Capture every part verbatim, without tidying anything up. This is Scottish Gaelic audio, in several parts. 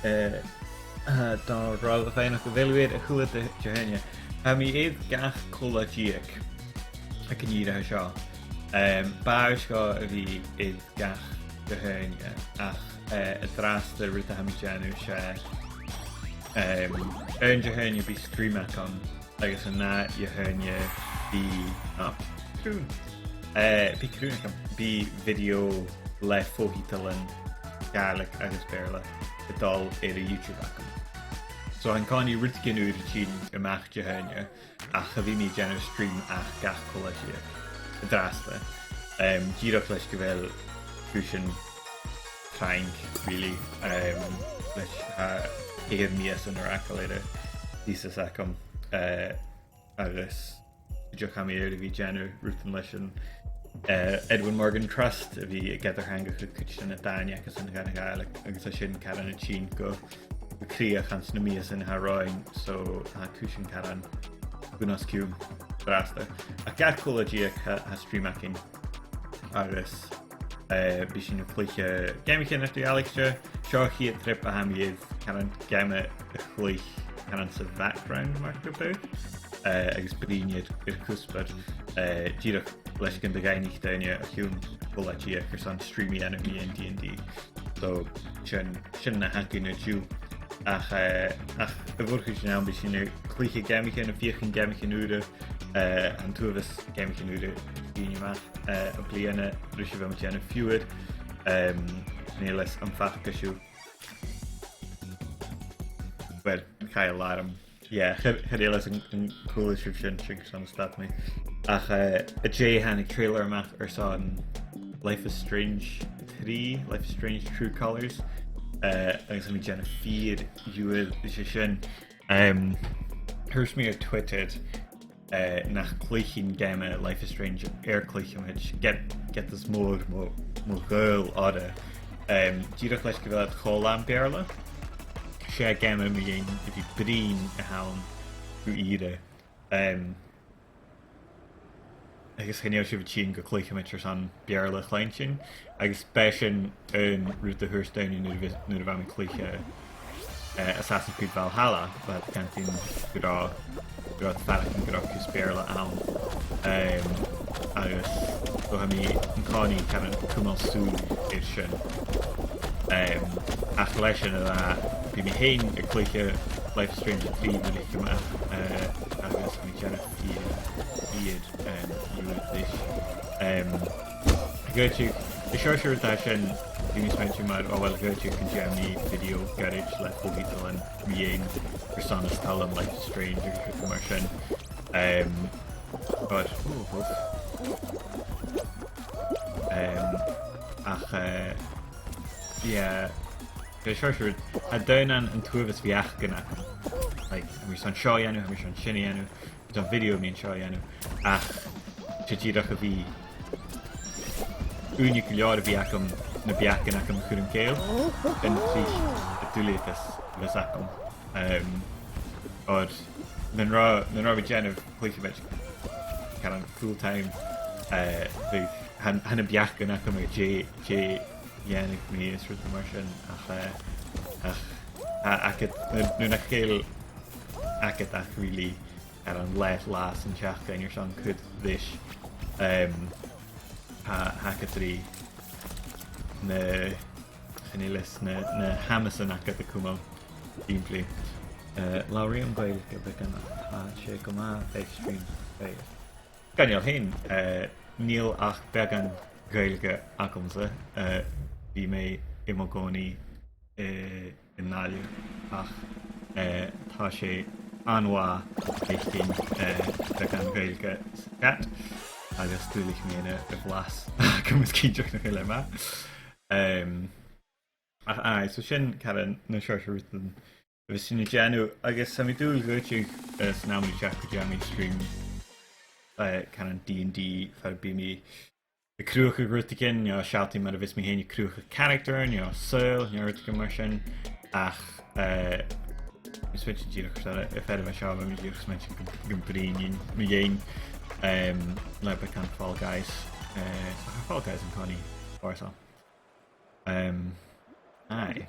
eh, eh, don Royal Fine of the Veluair a h-uile Dihaoine. Tha mi air gach co-là-deug aig an ìre seo. Em, b' àbhaist dhomh a bhith air gach Dihaoine, ach, eh, an-dràsta rud a tha mi a' dèanamh, 's e, em, aon Dihaoine bidh stream agam, agus an ath Dihaoine bidh, ah, crùn. Eh, bidh crùn agam, bidh video le fo-thiotalan Gàidhlig agus Beurla a' dol air a' YouTube agam. So, tha an-còmhnaidh rudeigin ùr a' tighinn a-mach Dihaoine, ach cha bhi mi a' dèanamh stream ach gach co-là-deug an-dràsta. Em, dìreach leis gu bheil cùisean trang, really. Em, leis, tha ceithir mìosan air fhàgail air a' thesis agam, eh, agus dìreach tha mi air a bhith a' dèanamh rudan leis an, eh, Edwin Morgan Trust, a bhith ag eadar-theangachadh cuid de na dàin aca-san dhan Ghàidhlig, agus tha sin caran a' tighinn gu, gu crìoch anns na mìosan a tha romhainn, so tha cùisean caran a' dol os cionn an-dràsta. Ach gach co-là-deug tha, tha stream againn, agus, eh, bidh sinn a' cluich geamaichean eadar-dhealaichte. Seo a' chiad trip a tha mi air caran geama a chluich caran sa background, mar gum biodh, eh, agus bruidhinn air, air cuspair, eh, dìreach leis gun do dh'fhaighnich daoine o chionn co-là-deug airson stream a dhèanamh mu dheidhinn D and D. So, sin, sin na th' againn an-diugh. Ach, eh, ach a' mhòr-chuid den àm bidh sinn a' cluich geamaichean, a' feuchainn geamaichean ùra, eh, an t-uabhas geamaichean ùra a' tighinn a-mach, eh, am-bliadhna, ris a bheil mi a' dèanamh fewer, em, chan eil fhios am faca sibh. Well, chan eil alarm. Yeah, chan, chan eil fhios an, an cuala sibh sin, sin carson a stad mi. Ach, eh, an-dè thàinig trailer a-mach airson Life is Strange three, Life is Strange True Colors, eh, agus tha mi a' dèanamh fìor dhìleas ris a sin. Em, thuirt mi air Twitter, eh, nach cluichinn geama Life is Strange air cluicheamaid, ged, ged as mòr mo, mo ghaol orra. Em, dìreach leis gu bheil iad cho làn Beurla. 'S e geama mu dheidhinn a bhith a' bruidhinn a th' ann gu ìre. Em, agus chan eil sibh a' tighinn gu cluicheamaid airson Beurla a chluinntinn, agus b' e sin an rud a thuirt daoine nuair a bha, nuair a bha mi a' cluich, eh, eh, Assassin's Creed Valhalla, bha iad a' cantainn gun robh, gun robh iad a' faireachdainn gun robh cus Beurla ann. Em, agus so tha mi an-còmhnaidh caran a' cumail sùil air sin. Em, ach leis sin a, bidh mi fhìn a' cluich Life is Strange three mar a thig a-mach, eh, agus tha mi a' dèanamh fìor, fìor, em, dhìleas ris. Em, dh'fhaodte, an seòrsa rud a tha sin, bidh mi a' smaointinn mar, o, well, dh'fhaodte gun dèan mi video goirid le fo-thiotalan mu dheidhinn airson is toil leam Life is Strange agus rudan mar sin. Em, but, oh, oh. Em, ach, eh, yeah, an seòrsa rud, tha daonnan an t-uabhas bheachdan agam. Like, tha mi airson seo a dhèanamh, tha mi airson sin a dhèanamh, don video a nì mi seo a dhèanamh, ach 's e dìreach a bhith ùine gu leòr a bhith agam na beachdan agam a chur an cèill, an tric a' duilgheadas a bhios agam. Em, oir nan robh, nan robh mi a' dèanamh cluicheamaid caran full time, eh, bhiodh, chan, chan eil beachdan agam air dè, dè dhèanadh mi is rudan mar sin, ach, eh, ach, tha agad, nuair, nuair nach eil agad ach really air an leth-latha san t-seachdain airson cuid ris, em, tha, tha agad ri na, chan eil fhios, na, na h-amasan agad a chumail, simply. Eh, labhraidh am Gàidhlig beagan, tha e gu math aig stream. Right. Chan eil fhèin, eh, chan eil ach beagan Gàidhlig agamsa, eh, bidh mi i mo chòmhnaidh, eh, an-diugh, ach, eh, tha e an-mhath fhaicinn, eh, beagan Gàidhlig sa chat, agus duilich mi na, na bhlas agam, is cinnteach nach eil e math. Em, ach, aye, so sin caran na seòrsa rudan a bhios sinn a' dèanamh, agus tha mi an dùil gu bheil, eh, san àm ri teachd gun dèan mi stream, eh, caran D and D, far am bi mi a' cruthachadh rudeigin, no sealltainn mar a bhios mi fhèin a' cruthachadh character, no saoghal, no rudeigin mar sin. Ach, eh, is mi a' smaointinn dìreach, so, a' faighinn seo, bha mi dìreach a' smaointinn gum, gum bruidhinn mi fhèin, em, le beagan Fall Guys, eh, Fall Guys an-còmhnaidh, or so. Em, aye.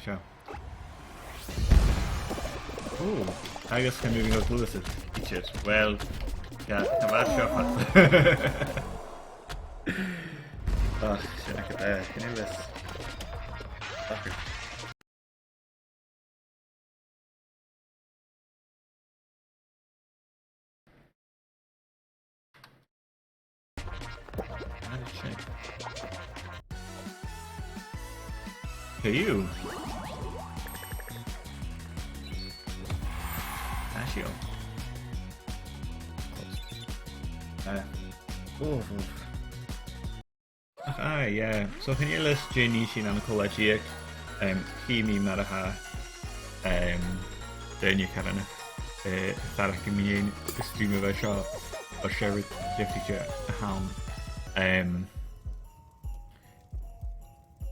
Seo. Ò, agus chan urrainn dhomh gluasad idir. Well, yeah, tha mar seo fada. Ach, sin agad e, chan eil fhios. Fucker. How did she? Caillou. Tha seo. Uh, oh, oh. Ach, aye, yeah. So, chan eil fhios dè nì sinn ann an co-là-deug, em, chì mi mar a tha, em, daoine caran, eh, a' faireachdainn mu dheidhinn an stream a bha seo, oir 's e rud diofraichte a th' ann. Em,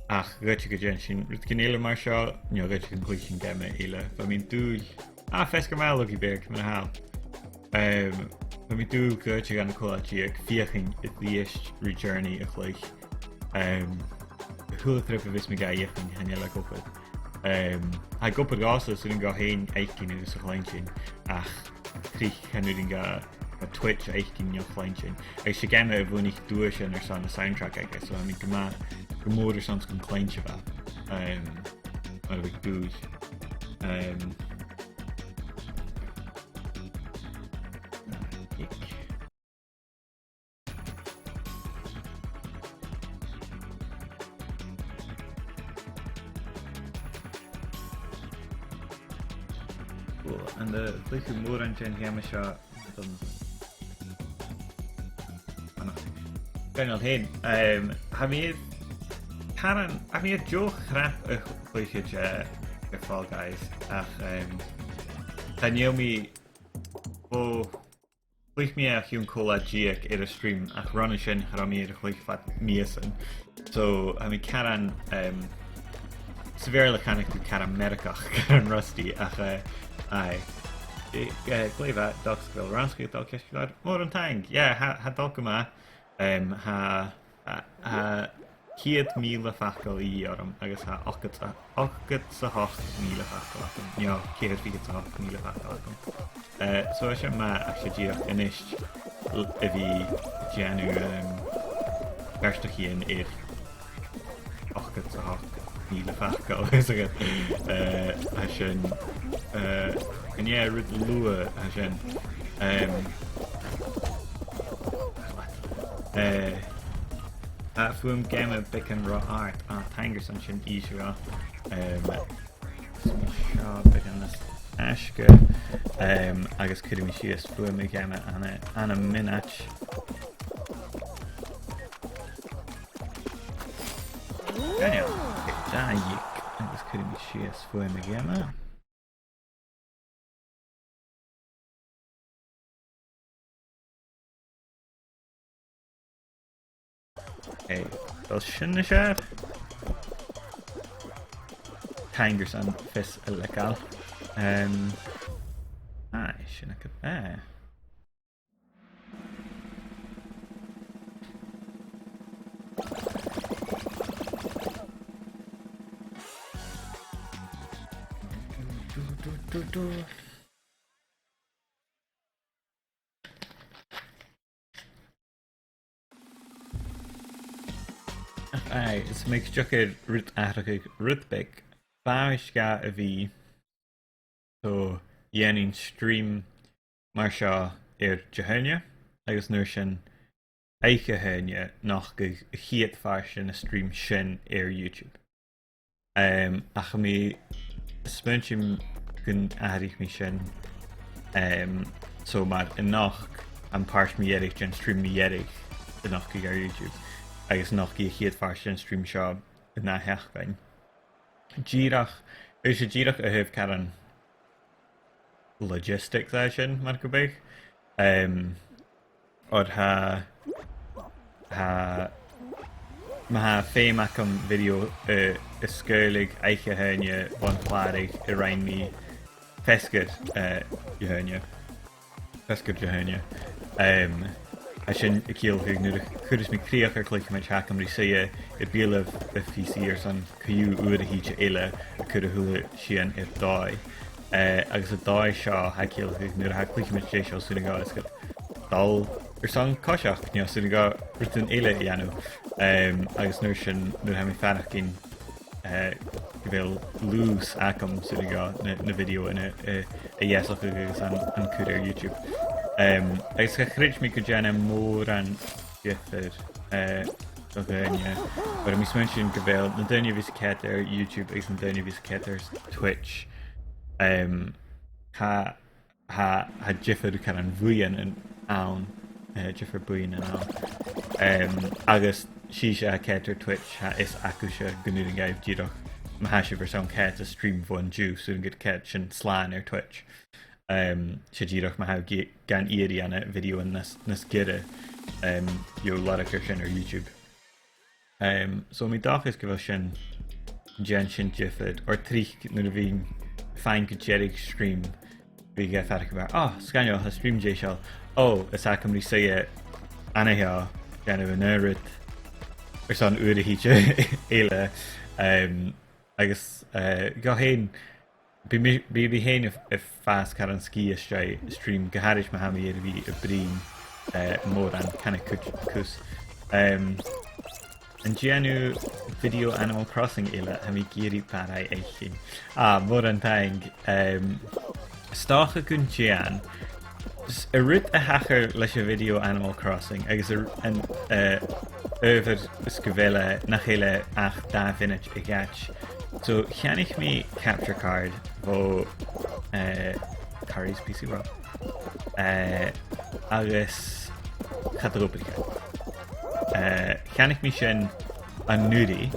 ach, dh'fhaodte gun dèan sinn rudeigin eile mar seo, no dh'fhaodte gun cluich sinn geama eile. Bha mi an dùil Ah, feasgar math, a luchd-beag, mar a tha. Em, bha mi an dùil gun cuir sinn ann an co-là-deug, feuchainn a-rithist ri Journey a chluich. Em, a h-uile triop a bhios mi ga fheuchainn, chan eil e ag obair. Em, tha e ag obair dhòmhsa, 's urrainn dhomh fhèin fhaicinn agus a chluinntinn, ach tric chan urrainn dhomh a Twitch fhaicinn no a chluinntinn. Agus 's e geama a bhuannaich duaisean airson an soundtrack aige, so tha mi gu math, gu mòr airson 's gun cluinn sibh e. Em, mar a bhiodh dùil. Em, Cool. An do chluich thu mòran den gheama seo? Dùin. Dùin. Dùin. Em, tha mi, caran, tha mi air deagh chrap a chluich, eh, air Fall Guys, ach, em, chan eil mi, o, chluich mi e o chionn co-là-deug air an stream, ach ron a sin cha robh mi air a chluich fad mhìosan. So, tha mi caran, em, sa Bheurla chanadh tu caran meirgeach, caran rusty, ach, eh, aye. Eh, eh, glè mhath, Doc, gu bheil rannsachadh a' dol ceart gu leòr. Mòran taing. Yeah, tha, tha e a' dol gu math. Em, tha, tha, tha ceud mìle facal a dhìth orm, agus tha ochdad 's a, ochdad 's a h-ochd mìle facal agam. No, ceithir fichead 's a h-ochd mìle facal agam. Eh, so, tha sin math, ach 's e dìreach a-nis l-, a bhith a' dèanamh, em, beartachaidhean air ochdad 's a h-ochd mìle facal, is agad. Eh, tha sin, eh, an e rud luath a tha sin. Em, eh, tha fuaim geama beagan ro àrd, ah, taing airson sin, is e seo. Em, seo beagan nas fhaisge, em, agus cuiridh mi sìos fuaim a' gheama ann an, ann am mionaid. Daniel, dà dhiog, agus cuiridh mi sìos fuaim a' gheama. Ok, a bheil sin nas fheàrr? Taing airson fios a leigeil. Em, aye, sin agad e. Ach aye, is mi a' dol a dh'atharrachadh rud beag. B' àbhaist dha a bhith, so, dhèanainn stream mar seo air Dihaoine, agus an uair sin, oidhche Haoine, nochdainn a' chiad phàirt den stream sin air YouTube. Em, ach tha mi a' smaointinn gun atharraich mi sin. Em, so mar a nochd am pàirt mu dheireadh den stream mu dheireadh a nochd air YouTube, agus nochd a' chiad phàirt den stream seo an ath-sheachdain. Dìreach, is e dìreach a thaobh caran logistics a tha sin, mar gum biodh. Em, oir tha, tha, ma tha feum agam video, eh, a sgaoileadh oidhche Haoine bhon chlàradh a rinn mi feasgar, eh, Dihaoine. Feasgar Dihaoine. Em, tha sin a' ciallachadh nuair a chuireas mi crìoch air cluicheamaid, tha agam ri suidhe air beulaibh a' P C airson co-dhiù uair a thìde eile, cur a h-uile sìon air dòigh. Eh, agus an dòigh seo, tha e a' ciallachadh nuair a tha cluicheamaid deiseil, 's urrainn dhomh, is gu dol airson coiseachd, no 's urrainn dhomh rudan eile a dhèanamh. Em, agus an uair sin, nuair a tha mi a' faireachdainn, eh, gu bheil lùths agam, 's urrainn dhomh na, na videothan a, a, a dheasachadh agus an, an cur air YouTube. Em, agus cha chreid mi gun dèan e mòran diofar, eh, do dhaoine. But tha mi a' smaointinn gu bheil na daoine a bhios a' coimhead air YouTube agus na daoine a bhios a' coimhead air Twitch, em, tha, tha, tha diofar caran bhuidheann ann, eh, diofar bhuidheann ann. Em, agus 's e sibhse a tha a' coimhead air Twitch, tha fios agaibhse gun urrainn dhuibh dìreach, ma tha sibh airson coimhead air stream bhon-diugh, 's urrainn dhuibh coimhead sin slàn air Twitch. Em, 's e dìreach ma tha sibh ga-, gan iarraidh ann an videothan nas, nas giorra, em, gheibh sibh lorg air sin air YouTube. Em, so tha mi an dòchas gu bheil sin, dèan sin diofar, oir tric nuair a bhithinn a' faighinn gu deireadh stream, bidh e a' faireachdainn mar, "Oh, sgoinneil, tha stream deiseil. Oh, is agam ri suidhe an seo, a' dèanamh an aon rud airson uair a thìde eile." Em, agus, eh, dhomh fhèin, bidh mi, bidh mi fhèin a', a' fàs caran sgìth às dèidh stream, gu h-àraid ma tha mi air a bhith a' bruidhinn, eh, mòran, can a' cus, cus. Em, an dèan thu video Animal Crossing eile, tha mi ag iarraidh barraidh fhaicinn. Ah, mòran taing. Em, 's dòcha gun dèan. S-, an rud a thachair leis a' video Animal Crossing, agus a-, an, eh, adhbhar 's gu bheil e, nach eil e ach dà mhionaid a dh'fhaid. So, cheannaich mi capture card bho, eh, Kari's P C World. Eh, agus cha do dh'obraich e. Eh, cheannaich mi sin an-uiridh,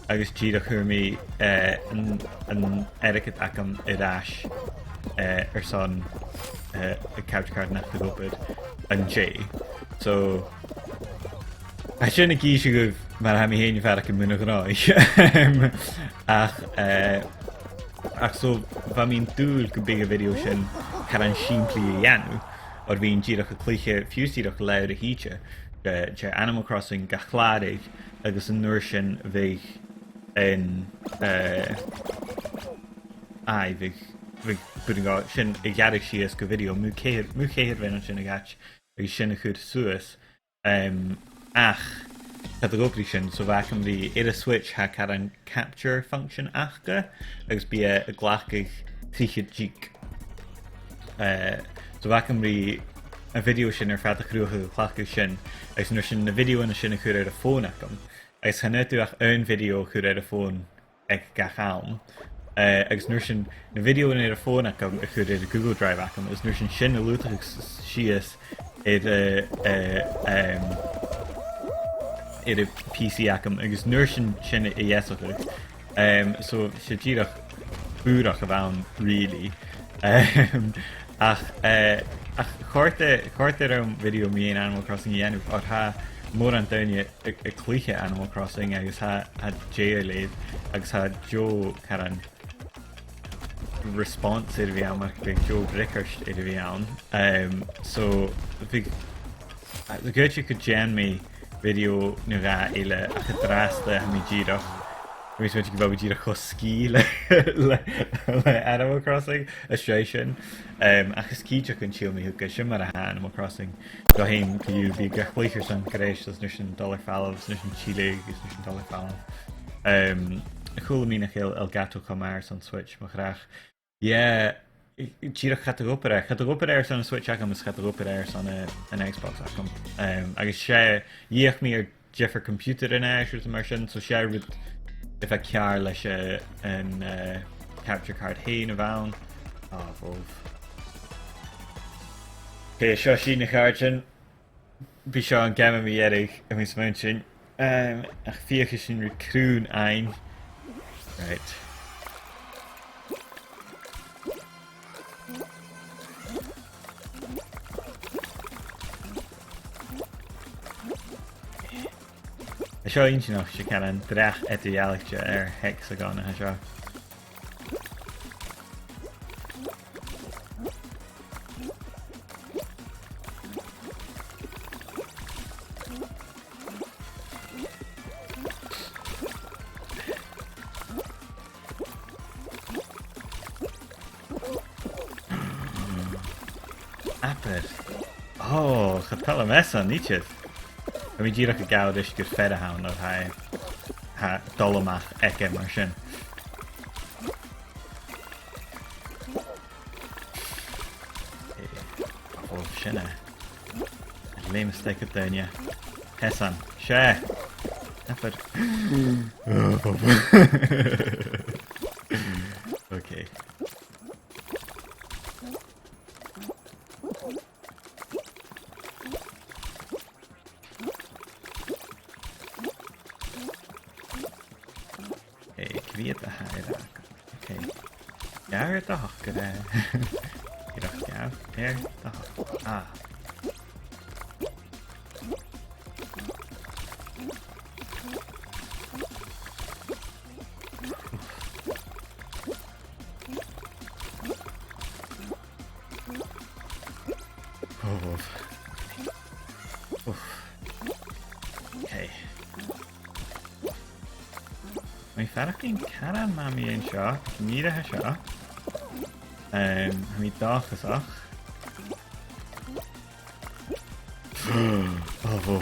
agus dìreach chuir mi, eh, an, an airgead agam air ais, eh, airson, eh, a' capture card nach do dh'obraich an-dè. So, tha sin ag innse dhuibh mar a tha mi fhèin a' faireachdainn mun a' ghnothaich. Em, ach, eh, ach so, bha mi an dùil gum biodh a' video sin caran sìmplidh a dhèanamh, oir bhithinn dìreach a' cluiche, fiù 's dìreach leth-uair a thìde, de, de Animal Crossing ga chlàradh, agus an uair sin bhiodh an, eh, aye, bhiodh, bhiodh, b' urrainn dhomh sin a ghearradh sìos gu video, mu cheithir, mu cheithir mhionaid sin a dh'fhaid, agus sin a chur suas. Em, ach, cha do dh'obraich sin, so bha agam ri, air a' Switch tha caran capture function aca, agus bidh e a' glacadh trithead gig. Eh, so bha agam ri a' video sin air fad a chruthachadh a' glacadh sin, agus an uair sin na videothan sin a chur air a' fòn agam. Agus chan fhaod thu ach aon video a chur air a' fòn aig gach àm. Eh, agus an uair sin na videothan air a' fòn agam a chur air a' Google Drive agam, agus an uair sin sin a lùghdachadh s-, s-, sìos air, eh, eh, em, air a' P C agam, agus an uair sin sin a dheasachadh. Em, so, 's e dìreach bùrach a bh' ann, really. Em, ach, eh, ach chòrd e, chòrd e rium video mu dheidhinn Animal Crossing a dhèanamh, oir tha mòran daoine a', a' cluiche Animal Crossing agus tha, tha deagh leud, agus tha deagh caran response air a bhith ann, mar gum biodh deagh fhreagairt air a bhith ann. Em, so, bhiodh, a, 's dòcha gun dèan mi video no dhà eile, ach an-dràsta tha mi dìreach, tha mi a' smaointinn gu bheil mi dìreach cho sgìth le, le, le Animal Crossing, às dèidh sin. Em, ach is cinnteach gun till mi thuige, sin mar a tha Animal Crossing. Dhomh fhèin co-dhiù, bidh gach cluich airson greis, is an uair sin dol air falbh, is an uair sin tilleadh, is an uair sin dol air falbh. Em, chuala mi nach eil Elgato cho math airson Switch, mo chreach. Yeah, i-, i-, dìreach cha do dh'obraich e. Cha do dh'obraich e airson an Switch agam, is cha do dh'obraich e airson, eh, an Xbox agam. Em, agus 's e, dh'fheuch mi air diofar computer an-àirde, is rudan mar sin, so 's e rud a bha ceàrr leis, eh, an, eh, capture card fhèin a bh' ann. Ah, bhobh. Ok, seo sinn, a chàirdean. Bidh seo an geama mu dheireadh, tha mi a' smaointinn. Em, ach feuchaidh sinn ri crùn fhaighinn. Right. Tha seo inntinneach, 's e caran dreach eadar-dhealaichte air Hexagon a tha seo. Abair. Ò, cha toil leam esan idir. Tha mi dìreach a' gabhail ris gur fear a th' ann, oir tha, tha dol a-mach aige mar sin. Ò, sin e. Leum a-steach gu daoine. Esan. 'S e. Abair. Okay. Hey, cò mheud a tha air fhàgail? Okay. Geàrr air do shocair e. Dìreach geàrr air do shocair. Ah. Ò, ò. Uf. Okay. Tha mi a' faireachdainn caran math mu dheidhinn seo, aig an ìre seo. Em, tha mi dòchasach. Ò, ò.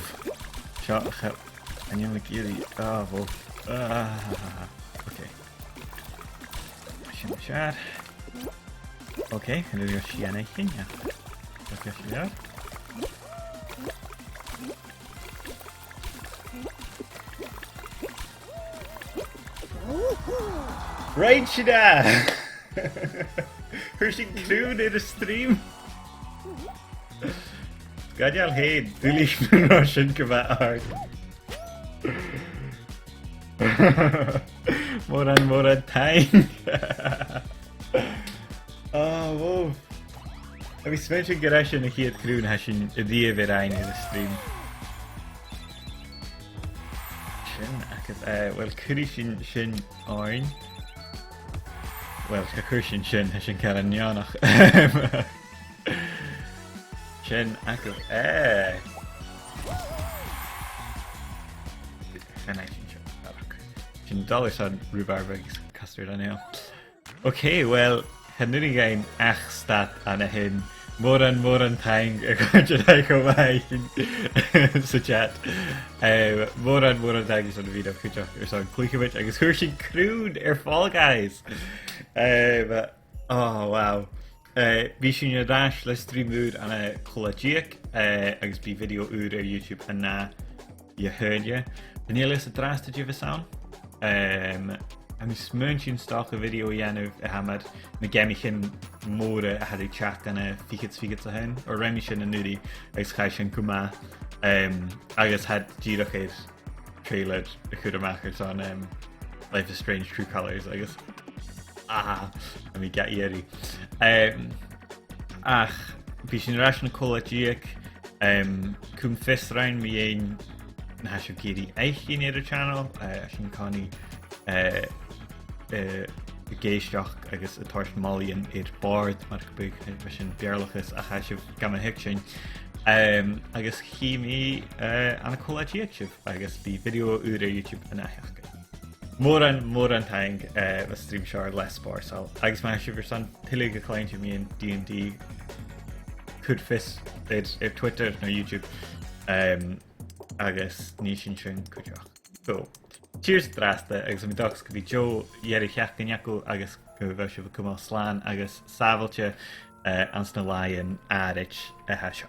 Seo, cha-, chan eil mi ag iarraidh. Ò, ò. Ah, okay. Sin seo. Okay, chan eil sìon aige, ach okay, seo. Right, sin e! Chuir sinn crùn air an stream. Gu dearbh, hey, duilich, bha sin gu math àrd. Mòran, mòran taing. Oh, wow. Tha mi a' smaointinn gur e sin a' chiad chrùn a tha sinn a-riamh air fhaighinn air an stream. Sin agad, eh, well, cuiridh sinn sin oirnn. Well, cha chuir sinn sin, tha sin caran neònach. Sin agad e. Chan fhaigh sinn seo, a bharrachd. Sin dol airson rhubarb agus custard an-seo. Okay, well, chan urrainn dhuinn ach stad an sin. Mòran, mòran taing a chàirdean, tha e cho math fhaicinn sa chat. Eh, mòran, mòran taing airson a bhith nam chuideachd airson cluicheamaid, agus chuir sinn crùn air Fall Guys. Eh, but, oh, wow. Eh, bidh sinn air ais le stream ùr ann an cola-deug, eh, agus bidh video ùr air YouTube an ath Dihaoine. Chan eil fhios an-dràsta dè bhios ann. Em, tha mi a' smaointinn 's dòcha video a dhèanamh a tha mar na geamaichean mòra a tha ri teachd ann an fichead 's fichead 's a h-aon, oir rinn mi sin an-uiridh agus chaidh sin gu math. Em, agus tha iad dìreach air trailer a chur a-mach airson, em, Life is Strange True Colours agus, ah, tha mi ga iarraidh. Em, ach bidh sinn air ais ann an cola-deug, em, cùm fios rinn mu dheidhinn na tha sibh ag iarraidh fhaicinn air an channel, eh, tha sinn an-còmhnaidh, eh, eh, ag èisteachd agus a' toirt molaidhean air bòrd, mar gum biodh, eh, bha sin Beurlachas, ach tha sibh gam thuigsinn. Em, agus chì mi, eh, ann an cola-deug sibh, agus bidh video ùr air YouTube an ath sheachdain. Mòran, mòran taing, eh, bha an stream seo air leth spòrsail. Agus ma tha sibh airson tuilleadh a chluinntinn mu dheidhinn D and D, cuir fios air, air Twitter no YouTube, em, agus nì sinn sin cuideachd. So, cheers an-dràsta, agus tha mi an dòchas gum bi deagh dheireadh-sheachdain agaibh agus gum bi sibh a' cumail slàn agus sàbhailte, eh, anns na làithean àraid a tha seo.